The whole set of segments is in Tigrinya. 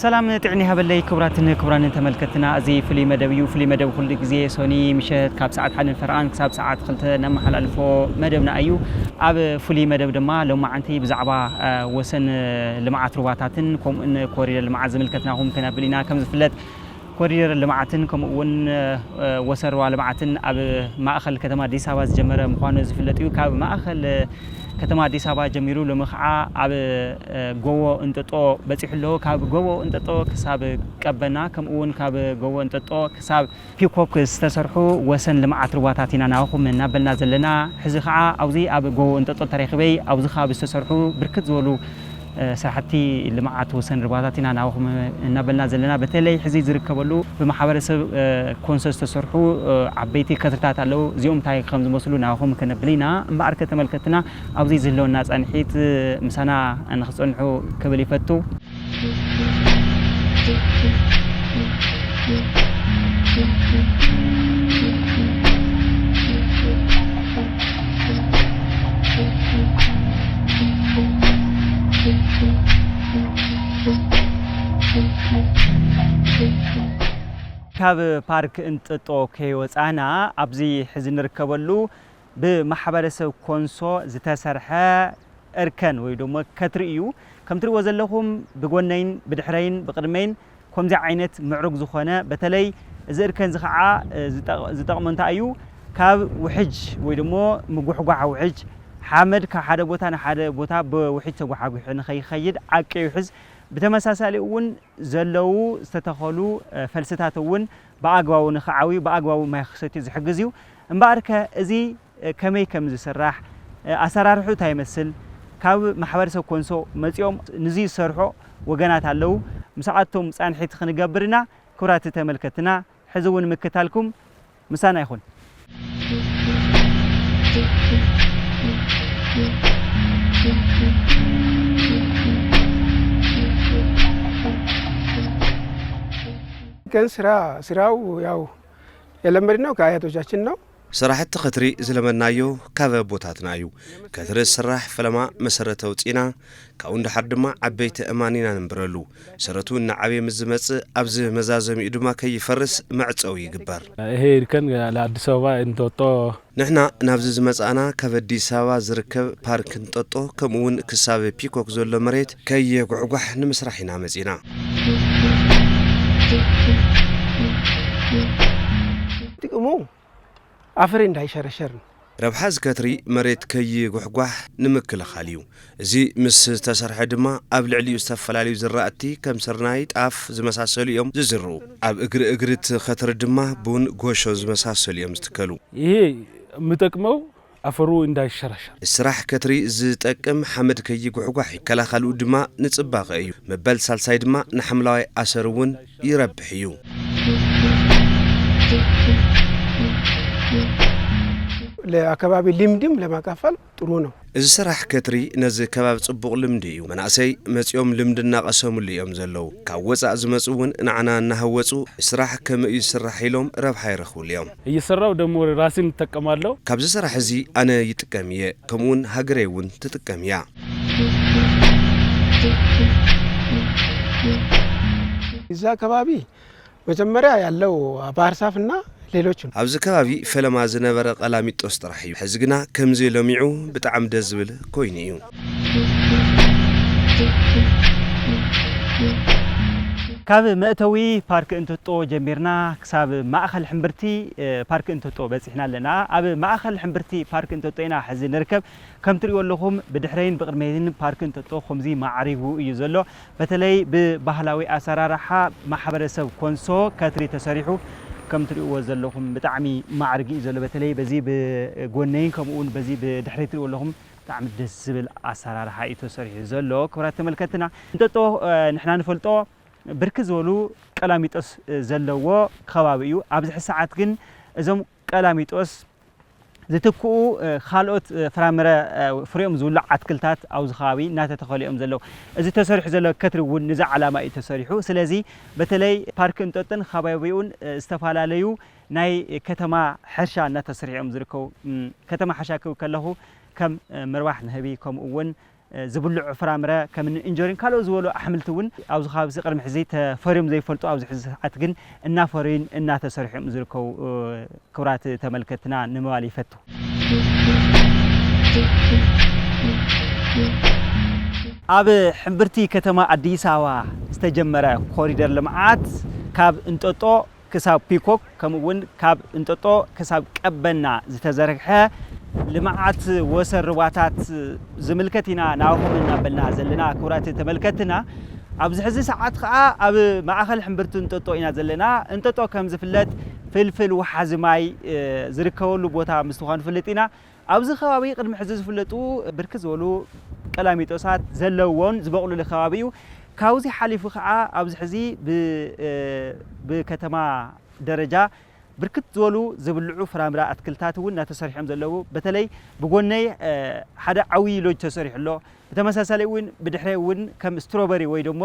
ሰላም ጥዕና ይሃበለይ ክቡራትን ክቡራንን ተመልከትና፣ እዚ ፍሉይ መደብ እዩ። ፍሉይ መደብ ኩሉ ግዜ ሶኒ ምሸት ካብ ሰዓት ሓደ ፈረቓን ክሳብ ሰዓት ክልተ ነመሓላልፎ መደብና እዩ። ኣብ ፍሉይ መደብ ድማ ሎማዓንቲ ብዛዕባ፣ እ፣ ወሰን ልምዓት ሩባታትን ከምኡን ኮሪደር ልምዓት ዝምልከትናኹም ከነብል ኢና። ከም ዝፍለጥ ኮሪደር ልምዓትን ከምኡ እውን፣ እ፣ ወሰን ሩባ ልምዓትን ኣብ ማእኸል ከተማ ኣዲስ ኣበባ ዝጀመረ ምዃኑ ዝፍለጥ እዩ። ካብ ማእኸል ከተማ ኣዲስ ኣበባ ጀሚሩ ሎሚ ኸዓ ኣብ፣ እ፣ ጎቦ እንጠጦ በፂሑ ኣሎ። ካብ ጎቦ እንጠጦ ክሳብ ቀበና ከምኡ እውን ካብ ጎቦ እንጠጦ ክሳብ ፒኮክ ዝተሰርሑ ወሰን ልምዓት ሩባታት ኢና ናባኹም እናበልና ዘለና። ሕዚ ኸዓ ኣብዚ ኣብ ጎቦ እንጠጦ ተረኺበይ ኣብዚ ከባቢ ዝተሰርሑ ብርክት ዝበሉ፣ እ፣ ስራሕቲ ልምዓት ወሰን ሩባታት ኢና ናባኹም እናበልና ዘለና። በተለይ ሕዚ ዝርከበሉ ብማሕበረሰብ፣ እ፣ ኮንሶ ዝተሰርሑ፣ እ፣ ዓበይቲ ከትርታት ኣለዉ። እዚኦም እንታይ ከም ዝመስሉ ናባኹም ከነብል ኢና። እምበኣርከ ተመልከትና ኣብዚ ዝህልወና ጻንሒት ምሳና ንኽጸንሑ ክብል ይፈቱ። ካብ ፓርክ እንጠጦ ከይወፃና ኣብዚ ሕዚ ንርከበሉ ብማሕበረሰብ ኮንሶ ዝተሰርሐ እርከን ወይ ደሞ ከትሪ እዩ። ከም ትሪእዎ ዘለኹም ብጎነይን ብድሕረይን ብቕድመይን ከምዚ ዓይነት ምዕሩግ ዝኾነ፣ በተለይ እዚ እርከን እዚ ኸዓ፣ እ፣ ዝጠቕ-፣ ዝጠቕሞ እንታይ እዩ? ካብ ውሕጅ ወይ ደሞ ምጉሕጓሕ ውሕጅ፣ ሓመድ ካብ ሓደ ቦታ ንሓደ ቦታ ብውሕጅ ተጓሓጒሑ ንኸይኸይድ ዓቂ ይሕዝ። ብተመሳሳሊ እውን ዘለዉ ዝተተኸሉ፣ እ፣ ፈልስታት እውን ብኣግባቡ ንኽዓብዩ፣ ብኣግባቡ ማይ ክሰትዩ ዝሕግዝ እዩ። እምበኣርከ እዚ፣ እ፣ ከመይ ከም ዝስራሕ፣ እ፣ ኣሰራርሑ እንታይ ይመስል፣ ካብ ማሕበረሰብ ኮንሶ መፂኦም ንዚ ዝሰርሖ ወገናት ኣለዉ። ምስኣቶም ፃንሒት ክንገብር ኢና። ክቡራት ተመልከትና፣ ሕዚ እውን ምክታልኩም ምሳና ይኹን። ግን ስራ፣ ስራው ያው የለመድነው ከአያቶቻችን ነው። ስራሕቲ ከትሪ ዝለመድናዮ ካብ ኣቦታትና እዩ። ከትሪ ዝስራሕ ፈለማ መሰረት ኣውፂእና፣ ካብኡ ንደሓር ድማ ዓበይቲ ኣእማን ኢና ነንብረሉ። ሰረቱ እናዓበየ ምስ ዝመፅእ፣ ኣብዚ መዛዘሚኡ ድማ ከይፈርስ መዕፀዊ ይግበር። ይሄ እርከን ለአዲስ አበባ እንጦጦ። ንሕና ናብዚ ዝመፃእና ካብ ኣዲስ ኣበባ ዝርከብ ፓርክ እንጦጦ ከምኡ እውን ክሳብ ፒኮክ ዘሎ መሬት ከየጉሕጓሕ ንምስራሕ ኢና መፂና። ጥቅሙ አፈር እንዳይሸረሸር ነው። ረብሓ እዚ ከትሪ መሬት ከይጉሕጓሕ ንምክልኻል እዩ። እዚ ምስ ዝተሰርሐ ድማ ኣብ ልዕሊኡ ዝተፈላለዩ ዝራእቲ ከም ስርናይ፣ ጣፍ ዝመሳሰሉ እዮም ዝዝርኡ። ኣብ እግሪ እግሪ እቲ ከትሪ ድማ ቡን፣ ጎሾ ዝመሳሰሉ እዮም ዝትከሉ። ይሄ የሚጠቅመው አፈሩ እንዳይሸረሸር። ስራሕ ከትሪ ዝጠቅም ሓመድ ከይጉሕጓሕ ይከላኸሉ ድማ ንፅባቐ እዩ። መበል ሳልሳይ ድማ ንሓምለዋይ ኣሰር እውን ይረብሕ እዩ። ለአካባቢ ልምድም ለማካፈል ጥሩ ነው። እዚ ስራሕ ከትሪ ነዚ ከባቢ ፅቡቕ ልምዲ እዩ። መናእሰይ መፂኦም ልምዲ እናቐሰምሉ እዮም ዘለዉ። ካብ ወፃእ ዝመፁ እውን ንዓና እናሃወፁ ስራሕ ከመይ እዩ ዝስራሕ ኢሎም ረብሓ ይረኽብሉ እዮም። እየሰራው ደግሞ ራስን እጠቀማለሁ። ካብዚ ስራሕ እዚ ኣነ ይጥቀም እየ፣ ከምኡውን ሃገረይ እውን ትጥቀም እያ። እዛ ከባቢ መጀመሪያ ያለው ባህር ዛፍና ሌሎችም። ኣብዚ ከባቢ ፈለማ ዝነበረ ቀላሚጦስ ጥራሕ እዩ። ሕዚ ግና ከምዚ ለሚዑ ብጣዕሚ ደስ ዝብል ኮይኑ እዩ። ካብ መእተዊ ፓርክ እንቶጦ ጀሚርና ክሳብ ማእኸል ሕምብርቲ፣ እ፣ ፓርክ እንቶጦ በፂሕና ኣለና። ኣብ ማእኸል ሕምብርቲ ፓርክ እንቶጦ ኢና ሕዚ ንርከብ። ከም ትሪእዎ ኣለኹም ብድሕረይን ብቕድመይን ፓርክ እንቶጦ ከምዚ ማዕሪጉ እዩ ዘሎ። በተለይ ብባህላዊ ኣሰራርሓ ማሕበረሰብ ኮንሶ ከትሪ ተሰሪሑ ከም ትሪእዎ ዘለኹም ብጣዕሚ ማዕሪጉ እዩ ዘሎ። በተለይ በዚ ብጎነይን ከምኡ እውን በዚ ብድሕረይ ትሪእዎ ኣለኹም ብጣዕሚ ደስ ዝብል ኣሰራርሓ እዩ ተሰሪሑ ዘሎ። ክቡራት ተመልከትና እንጠጦ፣ እ፣ ንሕና ንፈልጦ ብርክት ዝበሉ ቀላሚጦስ፣ እ፣ ዘለዎ ከባቢ እዩ። ኣብዚ ሕዚ ሰዓት ግን እዞም ቀላሚጦስ ዝትክኡ፣ እ፣ ካልኦት፣ እ፣ ፍራምረ፣ እ፣ ፍሪኦም ዝብሉ ኣትክልታት ኣብዚ ከባቢ እናተተኸሉ እዮም ዘለዉ። እዚ ተሰሪሑ ዘሎ ከትሪ እውን ንዚ ዓላማ እዩ ተሰሪሑ። ስለዚ በተለይ ፓርክ እንጦጦን ከባቢኡን፣ እ፣ ዝተፈላለዩ ናይ ከተማ ሕርሻ እናተሰርሑ እዮም ዝርከቡ። እም፣ ከተማ ሕርሻ ክብል ከለኹ ከም፣ እ፣ ምርባሕ ንህቢ ከምኡ እውን፣ ዝብልዑ ፍራምረ ከም እኒ እንጆሪን ካልኦት ዝበሉ ኣሕምልቲ እውን ኣብዚ ከባቢ እዚ ቅድሚ ሕዚ ተፈርዮም ዘይፈልጡ፣ ኣብዚ ሕዚ ሰዓት ግን እናፈረዩን እናተሰርሑ እዮም ዝርከቡ። ክቡራት ተመልከትና ንምባል ይፈቱ። ኣብ ሕምብርቲ ከተማ ኣዲስ ኣበባ ዝተጀመረ ኮሪደር ልምዓት ካብ እንጦጦ ክሳብ ፒኮክ ከምኡ እውን ካብ እንጦጦ ክሳብ ቀበና ዝተዘርግሐ ልምዓት ወሰን ሩባታት ዝምልከት ኢና ናባኹም እናበልና ዘለና። ክቡራት ተመልከትና፣ ኣብዚ ሕዚ ሰዓት ከዓ ኣብ ማእኸል ሕምብርቲ እንጦጦ ኢና ዘለና። እንጦጦ ከም ዝፍለጥ ፍልፍል ወሓዚ ማይ፣ እ፣ ዝርከበሉ ቦታ ምስ ምዃኑ ንፈልጥ ኢና። ኣብዚ ከባቢ ቅድሚ ሕዚ ዝፍለጡ ብርክት ዝበሉ ቀላሚጦሳት ዘለዎን ዝበቑሉሉ ከባቢ እዩ። ካብዚ ሓሊፉ ከዓ ኣብዚ ሕዚ ብ-፣ እ፣ ብከተማ ደረጃ ብርክት ዝበሉ ዝብልዑ ፍራምረ ኣትክልታት እውን እናተሰርሖም ዘለዉ። በተለይ ብጎነይ፣ እ፣ ሓደ ዓብዪ ሎጅ ተሰሪሑ ኣሎ። ብተመሳሳሊ እውን ብድሕረ እውን ከም ስትሮበሪ ወይ ደሞ፣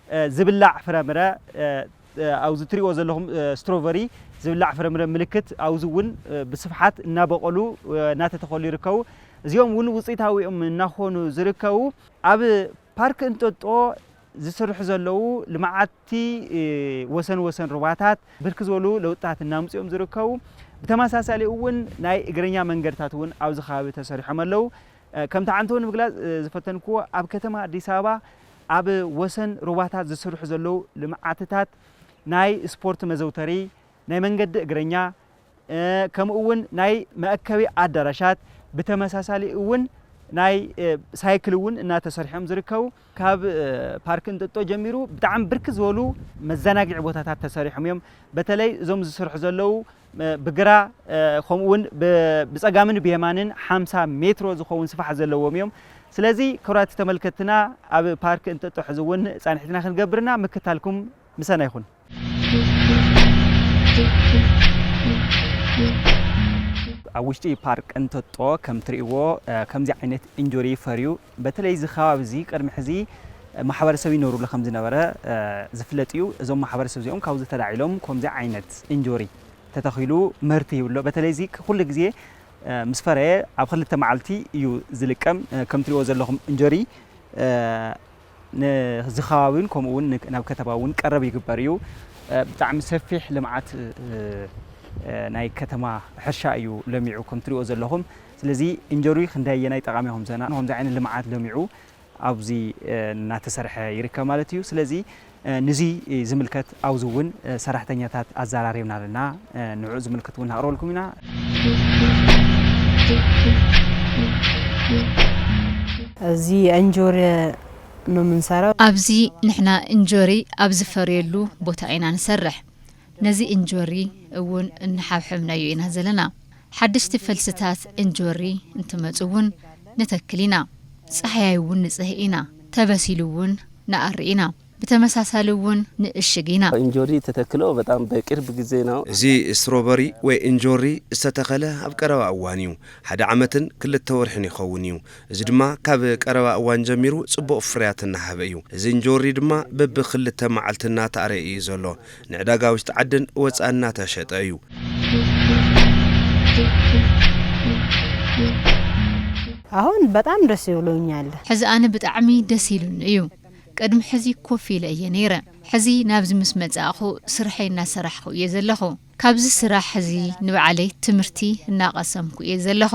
እ፣ ዝብላዕ ፍረምረ፣ እ፣ እ፣ ኣብዚ ትሪእዎ ዘለኹም፣ እ፣ ስትሮበሪ ዝብላዕ ፍረምረ ምልክት ኣብዚ እውን፣ እ፣ ብስፍሓት እናበቐሉ፣ እ፣ እናተተኸሉ ይርከቡ። እዚኦም እውን ውፅኢታዊ እዮም እናኾኑ ዝርከቡ። ኣብ ፓርክ እንጦጦ ዝስርሑ ዘለዉ ልምዓቲ፣ እ፣ ወሰን ወሰን ሩባታት ብርክ ዝበሉ ለውጥታት እናምፅኦም ዝርከቡ። ብተመሳሳሊ እውን ናይ እግረኛ መንገድታት እውን ኣብዚ ከባቢ ተሰሪሖም ኣለዉ። እ፣ ከምቲ ዓንተ እውን ምግላፅ፣ እ፣ ዝፈተንክዎ ኣብ ከተማ ኣዲስ ኣበባ ኣብ ወሰን ሩባታት ዝስርሑ ዘለዉ ልምዓትታት ናይ ስፖርት መዘውተሪ፣ ናይ መንገዲ እግረኛ፣ እ፣ ከምኡ እውን ናይ መአከቢ ኣዳራሻት፣ ብተመሳሳሊ እውን ናይ፣ እ፣ ሳይክል እውን እናተሰርሖም ዝርከቡ። ካብ፣ እ፣ ፓርክ እንጦጦ ጀሚሩ ብጣዕሚ ብርክ ዝበሉ መዘናግዒ ቦታታት ተሰሪሖም እዮም። በተለይ እዞም ዝስርሑ ዘለዉ፣ እ፣ ብግራ፣ እ፣ ከምኡ እውን ብ-፣ ብጸጋምን ብየማንን ሓምሳ ሜትሮ ዝኸውን ስፍሓት ዘለዎም እዮም። ስለዚ ክቡራት ተመልከትና ኣብ ፓርክ እንጦጦ ሕዚ እውን ጻንሒትና ክንገብርና ምክታልኩም ምሳና ይኹን። ኣብ ውሽጢ ፓርክ እንጦጦ ከም ትርእይዎ፣ እ፣ ከምዚ ዓይነት እንጆሪ ፈርዩ፣ በተለይ እዚ ከባቢ እዚ ቅድሚ ሕዚ፣ እ፣ ማሕበረሰብ ይነብሩሉ ከም ዝነበረ፣ እ፣ ዝፍለጥ እዩ። እዞም ማሕበረሰብ እዚኦም ካብዚ ተላዒሎም ከምዚ ዓይነት እንጆሪ ተተኺሉ ምህርቲ ይብሎ። በተለይ እዚ ኩሉ ግዜ፣ እ፣ ምስ ፈረየ ኣብ ክልተ መዓልቲ እዩ ዝልቀም። እ፣ ከም ትርእይዎ ዘለኹም እንጆሪ፣ እ፣ ንዚ ከባቢ እውን ከምኡ እውን ን-፣ ናብ ከተማ እውን ቀረብ ይግበር እዩ። እ፣ ብጣዕሚ ሰፊሕ ልምዓት፣ እ፣ እ፣ ናይ ከተማ ሕርሻ እዩ ለሚዑ ከም ትሪእዎ ዘለኹም። ስለዚ እንጆሪ ክንደየናይ ጠቓሚ ከም ዘና-፣ ከምዚ ዓይነት ልምዓት ለሚዑ ኣብዚ፣ እ፣ እናተሰርሐ ይርከብ ማለት እዩ። ስለዚ፣ እ፣ ንዚ ዝምልከት ኣብዚ እውን፣ እ፣ ሰራሕተኛታት ኣዘራሪብና ኣለና። እ፣ ንዕኡ ዝምልከት እውን እናቕረበልኩም ኢና። እዚ እንጆሪ ነው የምንሰራው። ኣብዚ ንሕና እንጆሪ ኣብ ዝፈርየሉ ቦታ ኢና ንሰርሕ። ነዚ እንጆሪ እውን እናሓብሐብናዮ ኢና ዘለና። ሓደሽቲ ፈልስታት እንጆሪ እንትመጹ እውን ንተክል ኢና። ጻህያይ እውን ንጽህ ኢና። ተበሲሉ እውን ንኣሪ ኢና። ብተመሳሳሊ እውን ንእሽግ ኢና። እንጆሪ ተተክሎ በጣም በቅርብ ጊዜ ነው። እዚ ስትሮበሪ ወይ እንጆሪ ዝተተኸለ ኣብ ቀረባ እዋን እዩ። ሓደ ዓመትን ክልተ ወርሕን ይኸውን እዩ። እዚ ድማ ካብ ቀረባ እዋን ጀሚሩ ጽቡቕ ፍርያት እናሃበ እዩ። እዚ እንጆሪ ድማ በብክልተ መዓልቲ እናተኣረየ እዩ ዘሎ። ንዕዳጋ ውሽጢ ዓድን ወጻእን እናተሸጠ እዩ። አሁን በጣም ደስ ብሎኛል። ሕዚ ኣነ ብጣዕሚ ደስ ኢሉኒ እዩ። ቅድሚ ሕዚ ኮፍ ኢለ እየ ነይረ። ሕዚ ናብዚ ምስ መጻእኹ ስርሐይ እናሰራሕኹ እየ ዘለኹ። ካብዚ ስራሕ እዚ ንባዕለይ ትምህርቲ እናቐሰምኩ እየ ዘለኹ።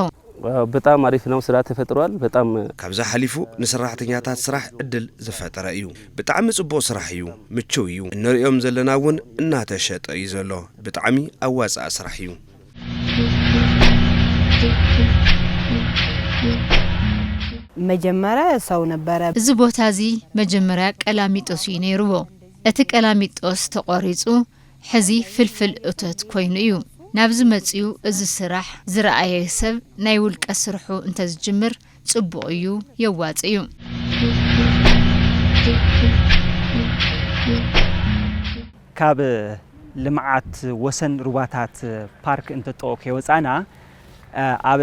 በጣም አሪፍ ነው፣ ስራ ተፈጥሯል። በጣም ካብዚ ሓሊፉ ንሰራሕተኛታት ስራሕ ዕድል ዝፈጠረ እዩ። ብጣዕሚ ጽቡቕ ስራሕ እዩ፣ ምቹው እዩ። እንርእዮም ዘለና እውን እናተሸጠ እዩ ዘሎ። ብጣዕሚ ኣዋጻኢ ስራሕ እዩ። መጀመርያ ሰው ነበረ። እዚ ቦታ እዚ መጀመርያ ቀላሚጦስ እዩ ነይርዎ። እቲ ቀላሚጦስ ተቖሪጹ፣ ሕዚ ፍልፍል እቶት ኮይኑ እዩ። ናብዚ መጺኡ እዚ ስራሕ ዝረኣየ ሰብ ናይ ውልቀ ስርሑ እንተዝጅምር ጽቡቕ እዩ፣ የዋጽ እዩ። ካብ ልምዓት ወሰን ሩባታት ፓርክ እንጠጦ ከይወጻና፣ ኣብ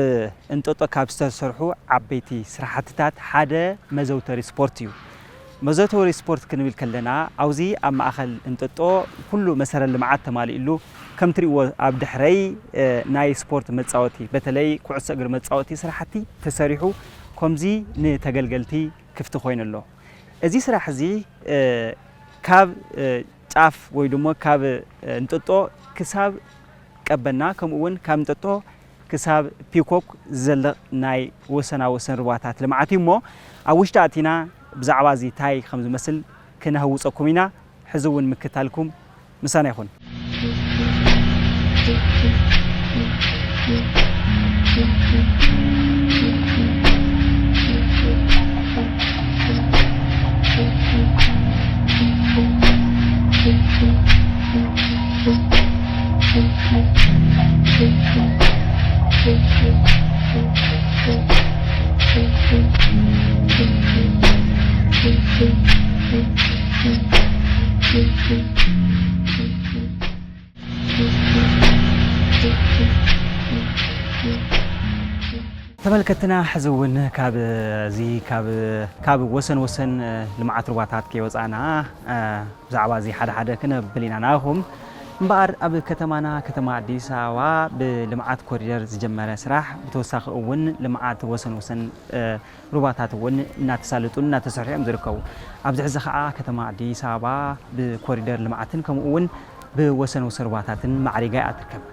እንጠጦ ካብ ዝተሰርሑ ዓበይቲ ስራሕትታት ሓደ መዘውተሪ ስፖርት እዩ። መዘውተሪ ስፖርት ክንብል ከለና፣ ኣብዚ ኣብ ማእኸል እንጠጦ ኩሉ መሰረተ ልምዓት ተማሊእሉ፣ ከም ትሪእዎ ኣብ ድሕረይ፣ እ፣ ናይ ስፖርት መጻወቲ፣ በተለይ ኩዕሶ እግሪ መጻወቲ ስራሕቲ ተሰሪሑ፣ ከምዚ ንተገልገልቲ ክፍቲ ኮይኑ ኣሎ። እዚ ስራሕ እዚ፣ እ፣ ካብ፣ እ፣ ጫፍ ወይ ድማ ካብ፣ እ፣ እንጥጦ ክሳብ ቀበና፣ ከምኡ እውን ካብ እንጥጦ ክሳብ ፒኮክ ዝዘልቕ ናይ ወሰና ወሰን ሩባታት ልምዓት እዩ እሞ፣ ኣብ ውሽጢ ኣቲና ብዛዕባ እዚ እንታይ ከም ዝመስል ክነህውፀኩም ኢና። ሕዚ እውን ምክታልኩም ምሳና ይኹን። ተመልከትና፣ ሕዚ እውን ካብ እዚ፣ ካብ፣ ካብ ወሰን ወሰን ልምዓት ሩባታት ከይወፃእና፣ እ፣ ብዛዕባ እዚ ሓደ ሓደ ክነብል ኢና ንኣኹም። እምበኣር ኣብ ከተማና፣ ከተማ ኣዲስ ኣበባ ብልምዓት ኮሪደር ዝጀመረ ስራሕ፣ ብተወሳኺ እውን ልምዓት ወሰን ወሰን፣ እ፣ ሩባታት እውን እናተሳለጡን እናተሰርሑ እዮም ዝርከቡ። ኣብዚ ሕዚ ከዓ ከተማ ኣዲስ ኣበባ ብኮሪደር ልምዓትን ከምኡ እውን ብወሰን ወሰን ሩባታትን ማዕሪጋ እያ ትርከብ።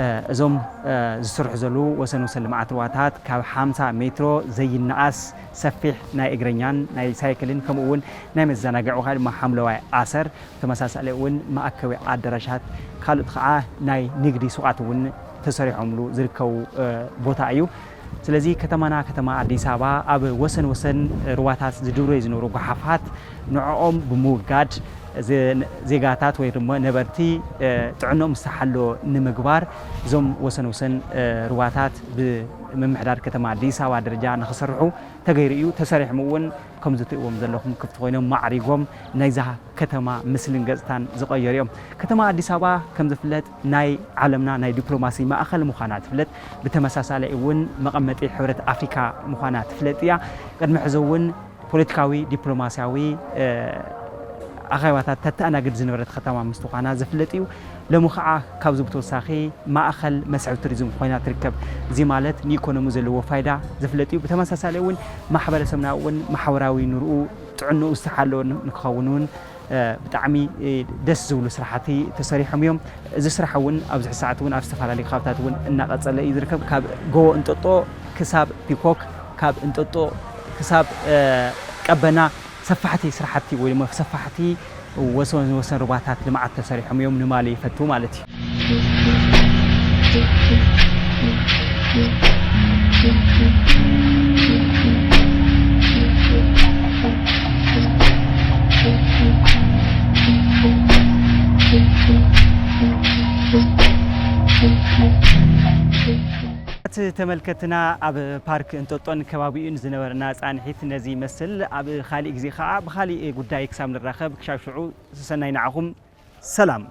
እ፣ እዞም፣ እ፣ ዝስርሑ ዘለዉ ወሰን ወሰን ልምዓት ሩባታት ካብ ሓምሳ ሜትሮ ዘይነኣስ ሰፊሕ ናይ እግረኛን ናይ ሳይክልን ከምኡ እውን ናይ መዘናግዒ ወይ ድማ ሓምለዋይ ኣሰር፣ ተመሳሳሊ እውን መኣከቢ ኣዳራሻት፣ ካልኦት ከዓ ናይ ንግዲ ሱቓት እውን ተሰሪሖምሉ ዝርከቡ፣ እ፣ ቦታ እዩ። ስለዚ ከተማና ከተማ ኣዲስ ኣበባ ኣብ ወሰን ወሰን ሩባታት ዝድብረዩ ዝነበሩ ጓሓፋት ንዕኦም ብምውጋድ፣ ዜ-፣ ዜጋታት ወይ ድማ ነበርቲ፣ እ፣ ጥዕንኦም ዝተሓሎ ንምግባር እዞም ወሰን ወሰን፣ እ፣ ሩባታት ብምምሕዳር ከተማ ኣዲስ ኣበባ ደረጃ ንኽስርሑ ተገይሩ እዩ። ተሰሪሖም እውን ከምዚ ትርእይዎም ዘለኹም ክፍቲ ኮይኖም ማዕሪጎም ናይዛ ከተማ ምስልን ገጽታን ዝቐየሩ እዮም። ከተማ ኣዲስ ኣበባ ከም ዝፍለጥ ናይ ዓለምና ናይ ዲፕሎማሲ ማእኸል ምዃና ትፍለጥ። ብተመሳሳሊ እውን መቐመጢ ሕብረት ኣፍሪካ ምዃና ትፍለጥ እያ። ቅድሚ ሕዚ እውን ፖለቲካዊ፣ ዲፕሎማስያዊ፣ እ፣ ኣኼባታት ተተኣናግድ ዝነበረት ከተማ ምስ ምዃና ዝፍለጥ እዩ። ሎሚ ከዓ ካብዚ ብተወሳኺ ማእኸል መስሕብ ቱሪዝም ኮይና ትርከብ። እዚ ማለት ንኢኮኖሚ ዘለዎ ፋይዳ ዝፍለጥ እዩ። ብተመሳሳሊ እውን ማሕበረሰብና እውን ማሕበራዊ ኑርኡ ጥዕንኡ ዝተሓለወ ን-፣ ንክኸውን እውን፣ እ፣ ብጣዕሚ፣ እ፣ ደስ ዝብሉ ስራሕቲ ተሰሪሖም እዮም። እዚ ስራሕ እውን ኣብዚ ሰዓት እውን ኣብ ዝተፈላለዩ ከባብታት እውን እናቐጸለ እዩ ዝርከብ። ካብ ጎቦ እንጦጦ ክሳብ ፒኮክ፣ ካብ እንጦጦ ክሳብ፣ እ፣ ቀበና ሰፋሕቲ ስራሕቲ ወይ ድማ ሰፋሕቲ ወሰን ወሰን ሩባታት ልምዓት ተሰሪሖም እዮም ንማሊ ይፈቱ ማለት እዩ። ተመልከትና፣ ኣብ ፓርክ እንጦጦን ከባቢኡን ዝነበረና ጻንሒት ነዚ ይመስል። ኣብ ካሊእ ግዜ ከኣ ብኻሊእ ጉዳይ ክሳብ ንራኸብ፣ ክሻብ ሽዑ ሰሰናይ ንዓኹም። ሰላም።